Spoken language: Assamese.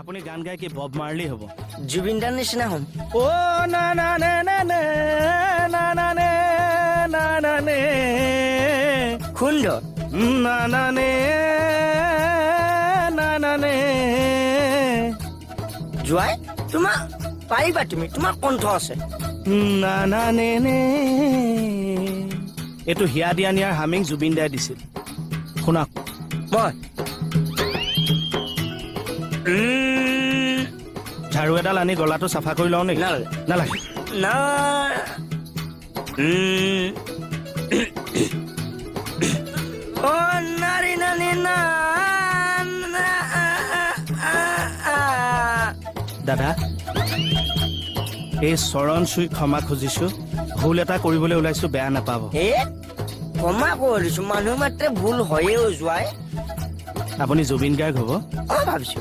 আপুনি গান গাই কি বব মাৰ্লি হ'ব? জুবিন দাৰ নিচিনা হ'ম। অ না না নে নে নে না না নে না না নে। সুন্দৰ। না না নে না না নে। জোৱাই, তোমাৰ পাৰিবা তুমি, তোমাৰ কণ্ঠ আছে। না না নে নে। এইটো হিয়া দিয়া নিয়াৰ হামিং জুবিন দাই দিছিল, শুনক। মই ঝাৰু এডাল আনি গলাটো চাফা কৰি লওঁ নেকি? নালাগে। নালাগে। না। অ নাৰী নানী না না আ, আ, আ। দাদা, এই চৰণ চুই ক্ষমা খুজিছো, ভুল এটা কৰিবলৈ ওলাইছো, বেয়া নাপাব। হে, ক্ষমা কৰি দিছো, মানুহ মাত্ৰে ভুল হয়েও জোৱাই। আপুনি জুবিন গাৰ্গ হ'ব? অ, ভাবিছো।